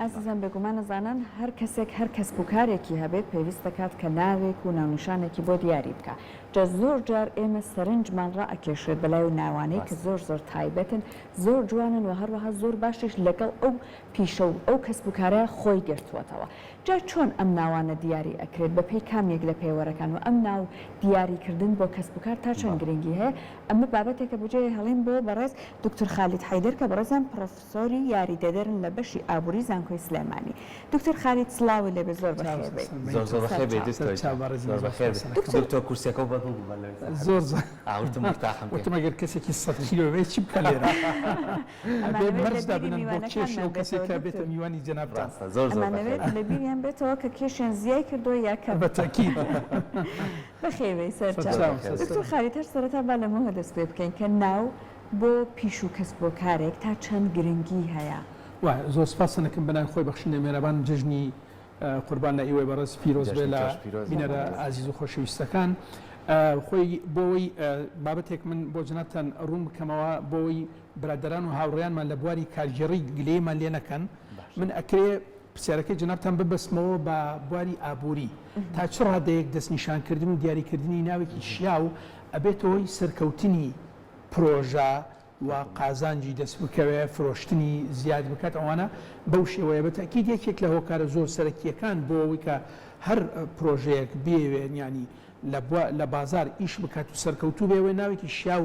ئازیزان بێگومان ئەزانن هەر کەسێک هەر کەسب و کارێکی هەبێت پێویست دەکات کە ناوێک و ناونیشانێکی بۆ دیاری بکا جا زۆر جار ئێمە سەرنجمان ڕائەکێشرێت بەلای و ناوانەی کە ڕاستە. زۆر زۆر تایبەتن زۆر جوانن و هەروەها زۆر باشیش لەگەڵ ئەو پیشە و ئەو کەسب و کارە خۆی گرتووەتەوە جا چۆن ئەم ناوانە دیاری ئەکرێت بە پێی کام یەک لە پێوەرەکان و ئەم ناو دیاری کردن بۆ کەسب و کار تا چەند بەڵێ. گرنگی هەیە ئەمە بابەتێکە بەجێ هێڵین بۆ بەڕێز دکتور خالید حەیدەر کە بەڕێزیان پڕۆفسۆری یاریدەدەرن لە بەشی ئابووری زانکۆی سلێمانی. دکتۆر خالید سڵاوت لێبێ زۆر بەخێر بێی. زۆر زۆر بەخێر بێی دکتۆر گیان. زۆر بەخێر بێی. دکتۆر. دکتۆر کورسیەکەو بەدڵ بوو بەر لەوەی زەحمەت زۆر زۆر. ئا وتم مورتاحم پێ. وتم ئەگەر کەسێکی سەت کیلۆ بێ چی بکا لێرە. ئەبێ ئەمانەوێت مەرج لە بیری دابنەن بۆ کێشی میوانەکانمان ئەو کەسەی بێتەوە کە بێتە دکتۆر. میوانی جەنابتان. ڕاستە زۆر زۆر بەخێر ئەمانەوێت بێی. لە بیریان بێتەوە کە کێشیان زیای کردووە یا کەم. بە تەئکید. بەخێر بێی سەرچاو. سەرچاو زۆر بەخێر بێی. دکتۆر خالید هەر سەرەتا با لەمەوە دەست پێ بکەین کە ناو بۆ پیش و کەسب و کارێک تا چەند گرنگی هەیە؟ وایە زۆر سپاستان ئەکەم بەناوی خۆی بەخشندەی مێرەبان جەژنی قوربان لە ئیوەی بەڕێز پیرۆز بێ جەژنی لە تۆش پیرۆز بێ بینەرە بەڕێز. ئازیز و خۆشەویستەکان خۆی بۆوەی بابەتێک من بۆ جەنابتان ڕوون بکەمەوە بۆوەی برادەران و هاوڕێیانمان لە بواری کارگێڕی گلەییمان لێ نەکەن باشە. من ئەکرێ پرسیارەکەی جەنابتان ببەستمەوە بە بواری ئابووری تا چ ڕادەیەک دەستنیشانکردن و دیاریکردنی ناوێکی شیاو ئەبێتە هۆی سەرکەوتنی پرۆژە و قازانجی دەست بکەوێ فرۆشتنی زیاد بکات ئەوانە بەو شێوەیە بە تەئکید یەکێک لە هۆکارە زۆر سەرەکییەکان بۆ ئەوەی کە هەر پرۆژەیەک بیەوێ یانی لە لە بازار ئیش بکات و سەرکەوتوو بێ ئەوەیە ناوێکی شیاو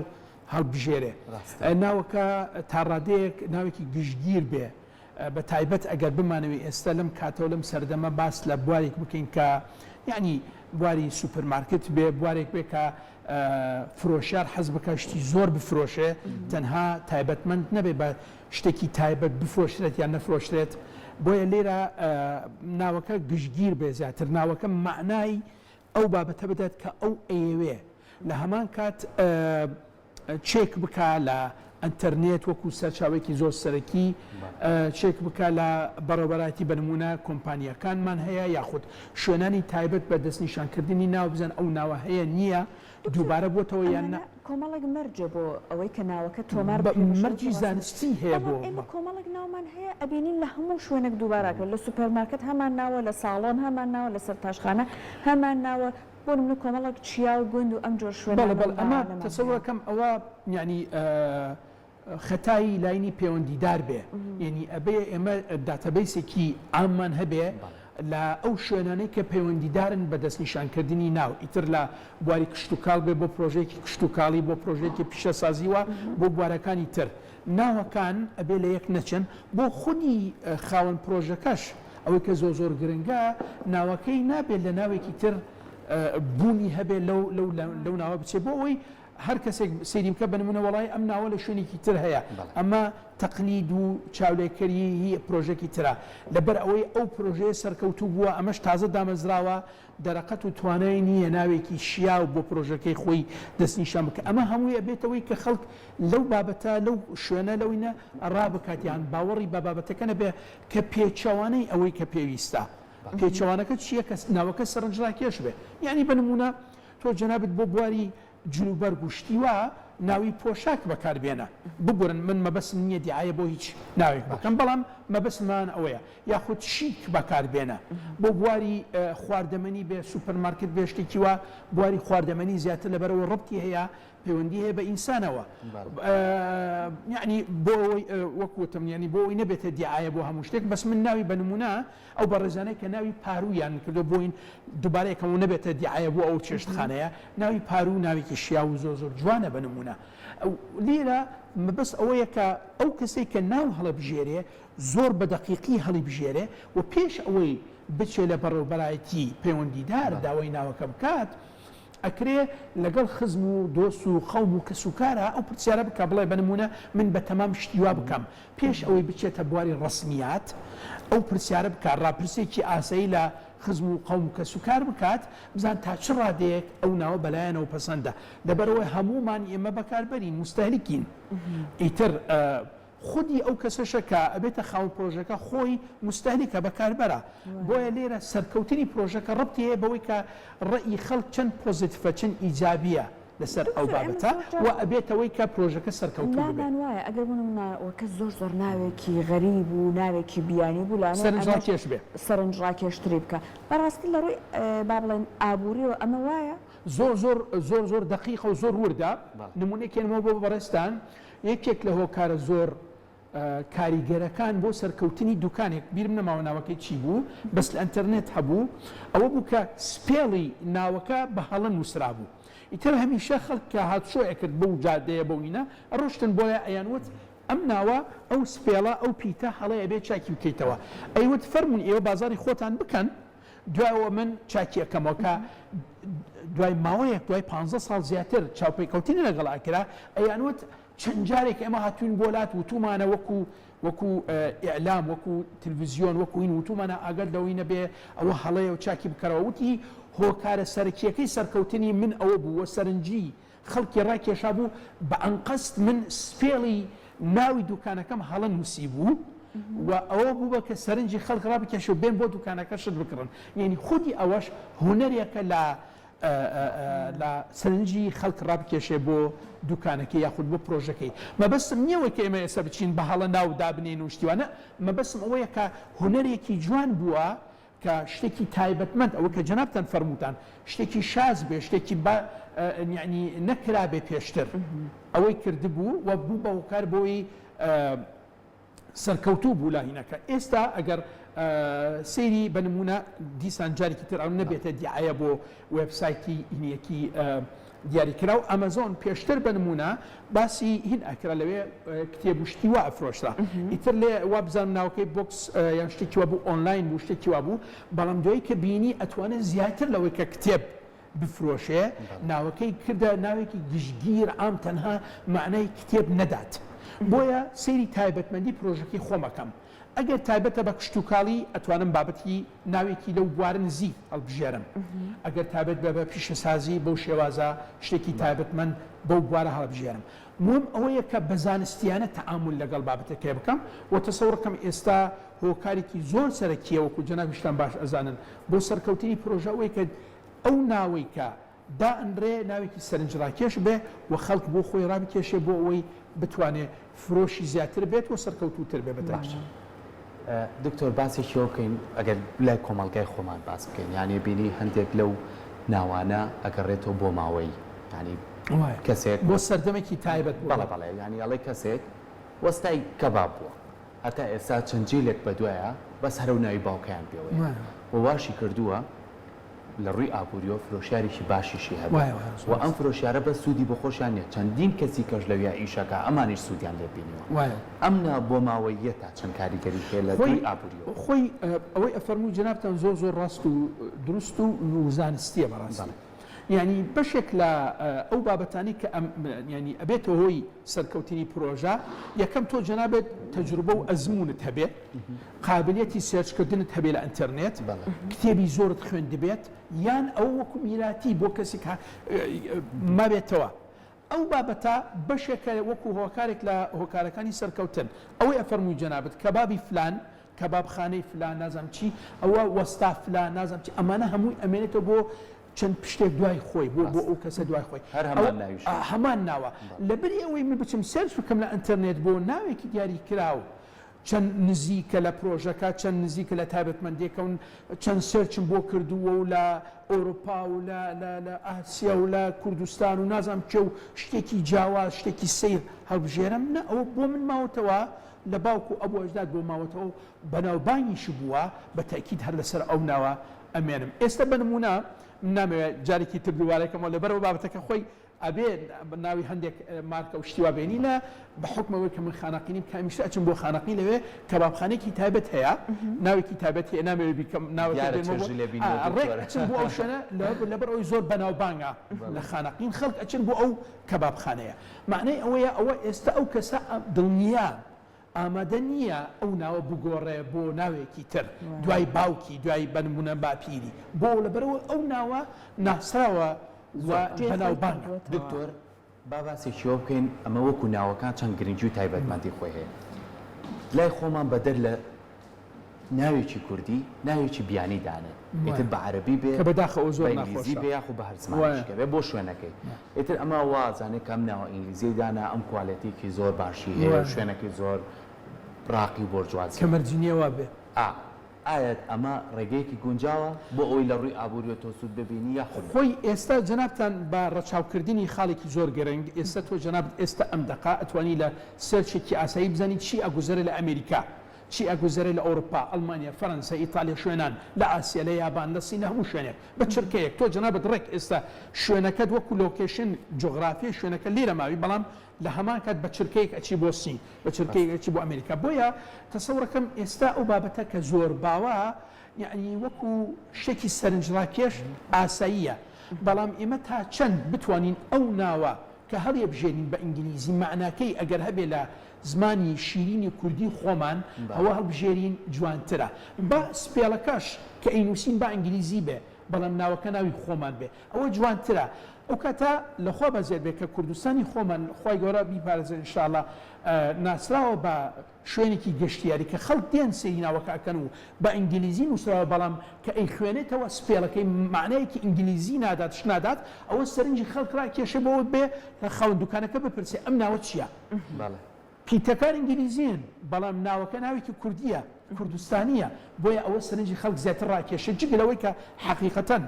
هەڵبژێرێ ناوەکە تا ڕادەیەک ناوێکی گشتگیر بێ بە تایبەت ئەگەر بمانەوێ ئێستا لەم کاتەو لەم سەردەمە باس لە بوارێک بکەین کە یەعنی بواری سوپەرمارکت بێ، بوارێک بێ کە فرۆشیار حەز بکا شتی زۆر بفرۆشێ، تەنها تایبەتمەند نەبێ بە شتێکی تایبەت بفرۆشرێت یان نەفرۆشرێت، بۆیە لێرە ناوەکە گشتگیر بێ زیاتر ناوەکە مەعنای ئەو بابەتە بدات کە ئەو ئەیەوێ لە هەمان کات چێک بکا لە ئەنتەرنێت وەکو سەرچاوەیەکی زۆر سەرەکی چێک بکا لە بەڕێوەبەرایەتی بە نموونە کۆمپانیاکانمان هەیە یاخود شوێنانی تایبەت بە دەستنیشانکردنی ناو بزان ئەو ناوە هەیە نییە دکتۆر دووبارە بۆتەوە یان ئەمانە نا. کۆمەڵێک مەرجە بۆ ئەوەی کە ناوەکە تۆمار بە بکرێ بە شێوەیەکی مەرجی ڕەسمی زانستی هەیە بەڵام بۆ ئێمە بە. کۆمەڵێک ناومان هەیە ئەبینین لە هەموو شوێنێک دووبارە ئەکرێت لە سوپەرمارکێت هەمان ناوە لە ساڵۆن هەمان ناوە لە سەرتاشخانە هەمان ناوە بۆ نمونە کۆمەڵێک چیا و گوند و ئەم جۆر بەڵێ شوێنانە بەڵێ و ئەمە ناوانەمان تەسەور هەیە. ئەکەم ئەوە یانی خەتای لاینی پەیوەندیدار بێ یەنی ئەبێ ئێمە داتابەیسێکی عاممان هەبێ لە ئەو شوێنانەی کە پەیوەندیدارن بە دەستنیشانکردنی ناو ئیتر لە بواری کشتوکاڵ بێ بۆ پرۆژەیەکی کشتوکاڵی بۆ پرۆژەیەکی پیشەسازی و بۆ بوارەکانی تر ناوەکان ئەبێ لە یەک نەچن بۆ خودی خاوەن پرۆژەکەش ئەوەی کە زۆر زۆر گرنگە ناوەکەی نابێت لە ناوێکی تر بوونی هەبێ لەو لەو لەو ناوە بچێ بۆ ئەوەی هەر کەسێک سەیری بکە بە نمونە وەڵای ئەم ناوە لە شوێنێکی تر هەیە ئەمە تەقلید و چاولێکەری هی پرۆژەکی ترە لەبەر ئەوەی ئەو پرۆژەیە سەرکەوتوو بووە ئەمەش تازە دامەزراوە دەرەقەت و توانای نییە ناوێکی شیاو بۆ پرۆژەکەی خۆی دەستنیشان بکە ئەمە هەمووی ئەبێتەوەی کە خەڵک لەو بابەتە لەو شوێنە لەوینە ڕابکات یان باوەڕی بە بابەتەکە نەبێ کە پێچەوانەی ئەوەی کە پێویستە پێچەوانەکە چییە کە ناوەکە سەرنجڕاکێش بێ یانی بە نموونە تۆ جەنابت بۆ بواری جلوبەرگ و شتی وا ناوی پۆشاک بەکار بێنە ببورن من مەبەستم نییە دیعایە بۆ هیچ ناوێک بکەم بەڵام مەبەستمان ئەوەیە یاخود شیک بەکار بێنە بۆ بواری خواردەمەنی بێ سوپەرمارکت بێ شتێکی وا بواری خواردەمەنی زیاتر لەبەرەوە ڕەبتی هەیە پەیوەندی هەیە بە ئینسانەوە یعنی بۆ ئەوەی وەک وتم یعنی بۆ ئەوەی نەبێتە دیعایە بۆ هەموو شتێک بەس من ناوی بە نمونە ئەو بەڕێزانەی کە ناوی پاروویان کردو بۆین دووبارە یەکەم و نەبێتە دیعایە بۆ ئەو چێشتخانەیە ناوی پاروو ناوێکی شیاو و زۆر زۆر جوانە بە نمونە لێرە مەبەست ئەوەیە کە ئەو کەسێک کە ناو هەڵەبژێرێ زۆر بە دەقیقی هەڵیبژێرێ و پێش ئەوەی بچێ لە بەڕێوبەرایەتی پەیوەندیدار داوای ناوەکە بکات ئەکرێ لەگەڵ خزم و دۆست و قەوم و کەسوکارا ئەو پرسیارە بکا بڵێ بە نموونە من بەتەمام شتی وا بکەم پێش ئەوەی بچێتە بواری ڕەسمیات ئەو پرسیارە بکا ڕاپرسێکی ئاسایی لە خزم و قەوم و کەسوکار بکات بزان تا چ ڕادەیەک ئەو ناوە بەلایانەوە پەسەندە لەبەرئەوەی هەموومان ئێمە بەکاربەرین موستەهلکین ئیتر خودی ئەو کەسەشە کە ئەبێتە خاوەن پرۆژەکە خۆی موستەهلیکە، بەکاربەرە. بۆیە لێرە سەرکەوتنی پرۆژەکە ڕەبتی هەیە بەوەی کە ڕەئی خەڵک چەند پۆزیتفە، چەند ئیجابییە. لەسەر ئەو دکتۆر ئێمە بابەتە زۆر جار و ئەبێتەوەی کە پرۆژەکە سەرکەوتوو ببێ. لامان وایە ئەگەر بۆ نموونە وەکەس زۆر زۆر ناوێکی غەریب و ناوێکی بیانی بوو لەوانەیە ئەمەش سەرنجڕاکێش بێ. سەرنجڕاکێشتری بکا. بەڕاستی لە ڕووی با بڵێین ئابووریەوە ئەمە وایە؟ زۆر زۆر زۆر زۆر دەقیقە و زۆر وردە. نموونەیەک هێنمەوە بۆ بەڕێزتان، یەکێک لە هۆکارە زۆر کاریگەرەکان بۆ سەرکەوتنی دوکانێک، بیرم نەماوە ناوەکەی چی بوو، بەس لە ئەنتەرنێت هەبوو، ئەوە بوو کە spell ی ناوەکە بە هەڵە نووسرابوو. ئیتر هەمیشە خەڵک کە هاتوچۆ ئەکرد بەو جادەیە بەو هینە ئەڕۆشتن بۆیە ئەیانوت ئەم ناوە ئەو spell ە ئەو پیتە هەڵەیە ئەبێ چاکی بکەیتەوە. ئەیوت فەرموون ئێوە بازاڕی خۆتان بکەن دوای ئەوە من چاکی ئەکەمەوە کە دوای ماوەیەک دوای پانزە ساڵ زیاتر چاوپێکەوتنی لەگەڵ ئەکرا ئەیانوت چەند جارێک ئێمە هاتووین بۆ لات وتومانە وەکو وەکو ئیعلام وەکو تلفزیۆن وەکو هین وتومانە ئاگات لەوەی نەبێ ئەوە هەڵەیە و چاکی بکەرەوە وتی هۆکارە سەرەکیەکەی سەرکەوتنی من ئەوە بوو وە سەرنجی خەڵکی ڕاکێشابوو بە ئەنقەست من spell ی ناوی دوکانەکەم هەڵە نووسیبوو و ئەوە بوو بە کە سەرنجی خەڵک ڕابکێشێ و بێن بۆ دوکانەکە شت بکڕن یعنی خودی ئەوەش هونەرێکە لە لە سەرنجی خەڵک ڕابکێشێ بۆ دوکانەکەی یاخود بۆ پرۆژەکەی مەبەستم نییە ئەوەی کە ئێمە ئێستا بچین بە هەڵە ناو دابنێین و شتی وا نا مەبەستم ئەوەیە کە هونەرێکی جوان بووە کە شتێکی تایبەتمەند ئەوە کە جەنابتان فەرمووتان شتێکی شاز بێ شتێکی با یعنی نەکرابێ پێشتر ئەوەی کردبوو و بوو بە هۆکار بۆی سەرکەوتوو بوو لە هینەکە ئێستا ئەگەر سەیری بە نموونە دیسان جارێکی تر ئەو نەبێتە دیعایە بۆ وێبسایتی هینیەکی دیاریکراو ئەمەزۆن پێشتر بە نموونە باسی هین ئەکرا لەوێ کتێب و شتی وا ئەفرۆشرا ئیتر لێ وا بزانم ناوەکەی books یان شتێکی وا بوو ئۆنلاین بوو شتێکی وا بوو بەڵام دوایی کە بینی ئەتوانێت زیاتر لەوەی کە کتێب بفرۆشێ ناوەکەی کردە ناوێکی گشتگیر عام تەنها مەعنای کتێب نەدات بۆیە سەیری تایبەتمەندی پرۆژەکەی خۆم ئەکەم ئەگەر تایبەتە بە کشتوکاڵی ئەتوانم بابەتی ناوێکی لەو بوارە نزیک هەڵبژێرم ئەگەر تایبەت بە بە پیشەسازی بەو شێوازە شتێکی تایبەتمەند بەو بوارە هەڵبژێرم مهم ئەوەیە کە بە زانستیانە تەعامول لەگەڵ بابەتەکەی بکەم و تەسەوڕکەم ئێستا هۆکارێکی زۆر سەرەکیە وەکو جەنابیشتان باش ئەزانن بۆ سەرکەوتنی پرۆژە ئەوەیە کە ئەو ناوەی کە دائەنرێ ناوێکی سەرنجڕاکێش بێ و خەڵک بۆ خۆی ڕابکێشێ بۆ ئەوەی بتوانێ فرۆشی زیاتر بێت و سەرکەوتووتر بێ بە باشە دکتۆر باسێکی ئەوە بکەین ئەگەر لای کۆمەڵگای خۆمان باس بکەین یانی بینی هەندێک لەو ناوانە ئەگەڕێتەوە بۆ ماوەی یانی کەسێک بۆ سەردەمێکی تایبەت بووە. بەڵێ بەڵێ یانی ئەڵێ کەسێک وەستای کەباب بووە هەتا ئێستا چەند جیلێک بەدوایە بەس هەر ئەو ناوی باوکەیان پێوەیە و واشی کردووە لە ڕووی ئابووریەوە فرۆشیارێکی باشیشی هەبێت و ئەم فرۆشیارە بەس سوودی بۆ خۆشیان نیە چەندین کەسی کەش لەویا ئیشەکا ئەمانیش سوودیان لێ بینیوە ئەم نا بۆماوەییە تا چەند کاریگەری هەیە لە ڕووی ئابووریەوە؟ خۆی ئەوەی ئەفەرمووی جەنابتان زۆر زۆر ڕاست و دروست و زانستیە بەڕاستی. یانی بەشێک لە ئەو بابەتانەی کە ئەم یانی ئەبێتە هۆی سەرکەوتنی پرۆژە یەکەم تۆ جەنابت تەجروبە و ئەزموونت هەبێ قابلیەتی search کردنت هەبێ لە ئینتەرنێت کتێبی زۆرت خوێندبێت یان ئەو وەکو میراتی بۆ کەسێک مابێتەوە ئەو بابەتە بەشێکە وەکو هۆکارێک لە هۆکارەکانی سەرکەوتن. ئەوەی ئەفەرمووی جەنابت کەبابی فلان، کەبابخانەی فلان نازانم چی، ئەوە وەستا فلان نازانم چی، ئەمانە هەمووی ئەمێنێتەوە بۆ چەند پشتێک دوای خۆی، بۆ بۆ ئەو کەسە دوای خۆی. هەر هەمان ناویش هەیە. هەمان ناوە. لەبری ئەوەی من بچم search بکەم لە ئەنتەرنێت بۆ ناوێکی دیاریکراو، چەند نزیکە لە پرۆژەکە، چەند نزیکە لە تایبەتمەندیەکە و چەند search م بۆ کردووە و لە ئۆروپا و لە لە لە ئاسیا و لە کوردستان و نازانم کوێ و شتێکی جیاواز شتێکی سەیر هەڵبژێرم، نا ئەوە بۆ من ماوەتەوە لە باوک و ئەبو ئەجداد بۆ ماوەتەوە و بەناوبانگیش بووە بە تەئکید هەر لەسەر ئەو ناوە ئەمێنم. ئێستا بە نموونە من نامەوێ جارێکی تر دووبارەی کەمەوە لەبەرئەوە بابەتەکە خۆی ئەبێ ناوی هەندێک مارکە و شتی وا بێنی نا بە حوکم ئەوەی کە من خانەقینیم کە هەمیشە ئەچم بۆ خانەقین لەوێ کەبابخانەیەکی تایبەت هەیە ناوێکی تایبەت هەیە نامەوێ بیکەم ناوەکە دیارە بێنمەوە چێژی لێ بینیوە ئا ڕێک دکتۆر. ئەچم بۆ ئەو شوێنە لەبەر ئەوەی زۆر بەناوبانگە لە خانەقین خەڵک ئەچن بۆ ئەو کەبابخانەیە مەعنای ئەوەیە ئەوە ئێستا ئەو کەسە دڵنیام ئامادە نییە ئەو ناوە بگۆڕێ بۆ ناوێکی تر دوای باوکی دوای بە نموونە باپیری بۆ لەبەرئەوە ئەو ناوە ناسراوە و بەناوبانگە. دکتۆر با باسێکی ئەوە بکەین ئەمە وەکو ناوەکان چەند گرنگی و تایبەتمەندی خۆی هەیە لای خۆمان بەدەر لە. ناوێکی کوردی ناوێکی بیانی دانێت ئیتر بە عەرەبی بێ کە بەداخەوە زۆر بە ئینگلیزی ناخۆشە بێ یاخو بە هەر زمانێکی کە بێ بۆ شوێنەکەی ئیتر ئەمە وا ئەزانێ کە ئەم ناوە ئینگلیزیەی دانا ئەم کوالێتیەکی زۆر باشی هەیە و شوێنەکەی زۆر ڕاقی و کە بۆرجوازیە. مەرجی نیە وا بێ. ئا ئایا ئەمە ڕێگەیەکی گونجاوە بۆ ئەوەی لە ڕووی ئابووریەوە تۆ سوود ببینی یاخود نا؟ خۆی ئێستا جەنابتان بە ڕەچاوکردنی خاڵێکی زۆر گرنگ ئێستا تۆ جەنابت ئێستا ئەم دەقە ئەتوانی لە search ێکی ئاسایی بزانی چی ئەگوزەرێ لە ئەمێریکا چی ئەگوزەرێ لە ئەوروپا، ئەڵمانیا، فەرەنسا، ئیتالیا، شوێنان لە ئاسیا، لە یابان، لە سین، لە هەموو شوێنێک بە چرکەیەک تۆ جەنابت ڕێک ئێستا شوێنەکەت وەکو location جوغرافیای شوێنەکە لێرە ماوی بەڵام لە هەمان کات بە چرکەیەک ئەچی بۆ سین بە چرکەیەک ئەچی بۆ ئەمێریکا بۆیە تەسەورەکەم ئێستا ئەو بابەتە کە زۆر باوە یەعنی وەکو شتێکی سەرنجڕاکێش ئاساییە بەڵام ئێمە تا چەند بتوانین ئەو ناوە کە هەڵیبژێرین بە ئینگلیزی مەعناکەی ئەگەر هەبێ لە زمانی شیرینی کوردی خۆمان ئەوە هەڵبژێرین جوانترە. با spell ەکەش کە ئەینووسین با ئینگلیزی بێ بەڵام ناوەکە ناوی خۆمان بێ ئەوە جوانترە. ئەو کاتە لە خوا بەزیاد بێ کە کوردستانی خۆمان خوای گەورە بیپارێزێ ان شاء اللە ناسراوە بە شوێنێکی گەشتیاری کە خەڵک دێن سەیری ناوەکە ئەکەن و بە ئینگلیزی نووسراوە بەڵام کە ئەیخوێنێتەوە spell ەکەی مەعنایەکی ئینگلیزی نادات شت نادات ئەوە سەرنجی خەڵک ڕاکێشێ بۆ ئەوەی بێ لە خاوەن دوکانەکە بپرسێ ئەم ناوە چییە؟ بەڵێ. پیتەکان ئینگلیزین بەڵام ناوەکە ناوێکی کوردییە، کوردستانییە، بۆیە ئەوە سەرنجی خەڵک زیاتر ڕاکێشێ جگە لەوەی کە حەقیقەتەن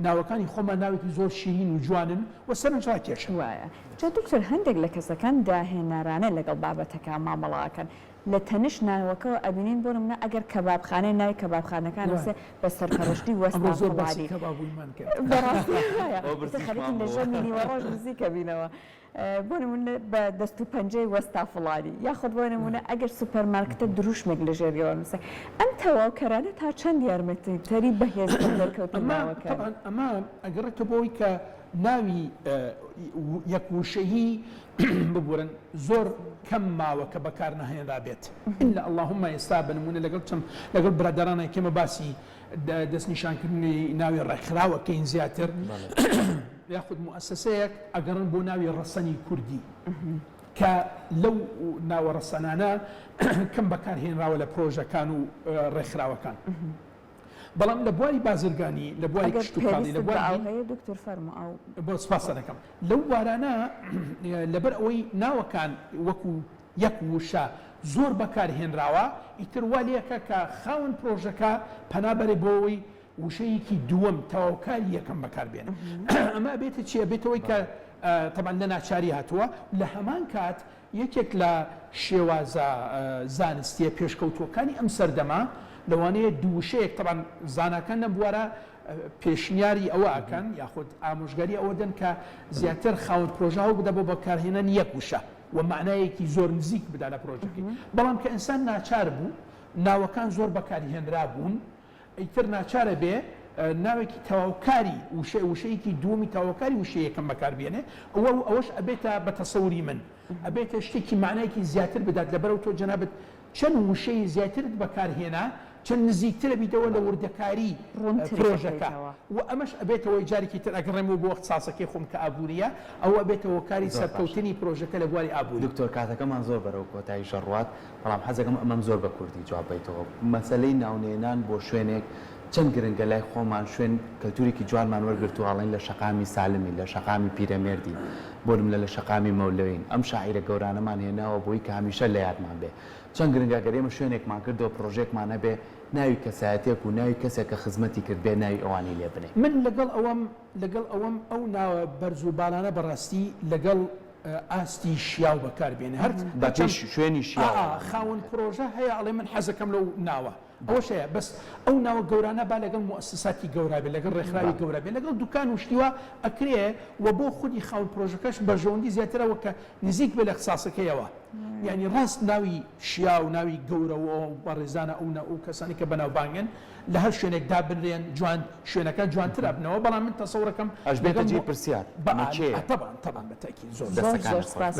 ناوەکانی خۆمان ناوێکی زۆر شیرین و جوانن و سەرنجڕاکێشن. وایە. جا دکتۆر هەندێک لە کەسەکان داهێنەرانە لەگەڵ بابەتەکە مامەڵە ئەکەن لە تەنیشت ناوەکەوە ئەبینین بۆ نمونە ئەگەر کەبابخانەی ناوی کەبابخانەکان نوسێ بە سەرپەرشتی وەستا ئەمڕۆ زۆر باسی فڵانی کەبابوویمان کرد. بەڕاستی وایە ئەوە ئیتر برسیشمان خەریکین لە بووە. ژەمی نیوەڕۆژ نزیکە بینەوە بۆ نمونە بە دەست و پەنجەی وەستا فڵانی یاخود بۆ نمونە ئەگەر سوپەرمارکتە دروشمێک لە ژێریەوە نووسێ ئەم تەواوکەرانە تا چەند یارمەتیدەری بەهێزتر دەرکەوتن ئەمە ناوەکەن؟ تەبعەن ئەمە ئەگەڕێتەوە بۆ ئەوەی کە ناوی یەک وشەیی ببورن زۆر کەم ماوە کە بەکار نەهێنرابێت الا اللهم ئێستا بە نمونە لەگەڵ چەند لەگەڵ برادەرانە کێمە باسی دەستنیشانکردنی ناوی ڕێکخراوەکەین زیاتر یاخود موئەسەسەیەک ئەگەڕن بۆ ناوی ڕەسەنی کوردی کە لەو ناوە ڕەسەنانە کەم بەکارهێنراوە لە پرۆژەکان و ڕێکخراوەکان بەڵام لە بواری بازرگانی لە بواری ئەگەر کشتوکاڵی لە پێویستت بە بواری ئاو هەیە دکتۆر فەرموو ئاو. بۆ سپاست دەکەم لەو بوارانە لەبەر ئەوەی ناوەکان وەکو یەک وشە زۆر بەکار هێنراوە ئیتر وا لێکە کە خاوەن پرۆژەکە پەنا بەرێ بۆ ئەوەی وشەیەکی دووەم تەواوکاری یەکەم بەکار بێنێ ئەمە ئەبێتە چی ئەبێتەوەی کە تەبعەن لە ناچاری هاتووە لە هەمان کات یەکێک لە شێوازە زانستیە پێشکەوتووەکانی ئەم سەردەمە لەوانەیە دوو وشەیەک تەبعەن زاناکان لەم بوارە پێشنیاری ئەوە ئەکەن یاخود ئامۆژگاری ئەوە دەن کە زیاتر خاوەن پرۆژە هەوڵبدا بۆ بەکارهێنانی یەک وشە و مەعنایەکی زۆر نزیک بدا لە پرۆژەکەی بەڵام کە ئینسان ناچار بوو ناوەکان زۆر بەکارهێنرابوون ئیتر ناچارە بێ ناوێکی تەواوکاری وشە وشەیەکی دووەمی تەواوکاری وشەی یەکەم بەکار بێنێ ئەوە و ئەوەش ئەبێتە بە تەسەوری من ئەبێتە شتێکی مەعنایەکی زیاتر بدات لەبەرئەوە تۆ جەنابت چەند وشەی زیاترت بەکار هێنا چەند نزیکترە بیتەوە لە وردەکاری ڕوونتری پرۆژەکە ئەکەیتەوە. و ئەمەش ئەبێتەوەی جارێکی تر ئەگەڕێمەوە بۆ اختصاصەکەی خۆم کە ئابوورییە ئەوە ئەبێتە هۆکاری زۆر باشە. سەرکەوتنی پرۆژەکە لە بواری ئابووری. دکتۆر کاتەکەمان زۆر بەرەو کۆتاییش ئەڕوات بەڵام حەزەکەم ئەمەم زۆر بە کوردی جواب بەیتەوە مەسەلەی ناونێنان بۆ شوێنێک چەند گرنگە لای خۆمان شوێن کەلتورێکی جوانمان وەرگرتووە ئەڵێن لە شەقامی سالمین لە شەقامی پیرەمێردین بۆ نمونە لە شەقامی مەولەوین ئەم شاعیرە گەورانەمان هێناوە بۆی کە هەمیشە لە یادمان بێ چەند گرنگە گەر ئێمە شوێنێکمان کردەوە پرۆژەیەکمان هەبێ ناوی کەسایەتیەک و ناوی کەسێک کە خزمەتی کردبێ ناوی ئەوانی لێ بنێین. من لەگەڵ ئەوەم لەگەڵ ئەوەم ئەو ناوە بەرز و باڵانە بەڕاستی لەگەڵ ئاستی شیاو بەکار بێنێ هەر بە پێی شوێنی شیاو ئا خاوەن پرۆژە هەیە ئەڵێ من حەزەکەم لەو ناوە ئەوەش هەیە بەس ئەو ناوە گەورانە با لەگەڵ موئەسەساتی گەورا بێ لەگەڵ ڕێکخراوی گەورا بێ لەگەڵ دوکان و شتی وا ئەکرێ و بۆ خودی خاوەن پرۆژەکەش بەرژەوەندی زیاترە وە کە نزیک بێ لە اختصاصەکەیەوە یانی ڕاست ناوی شیاو ناوی گەورە و بەڕێزانە ئەو ئەو کەسانی کە بەناوبانگن لە هەر شوێنێک دابنرێن جوان شوێنەکان جوانتر ئەبنەوە بەڵام من تەسەورەکەم ئەش بێتە لەگەڵ جێی پرسیار بە ئەمە کێیە؟ تەبعەن تەبعەن بە تەئکید زۆر زۆر دەستەکانت زۆر خۆش. سپاس.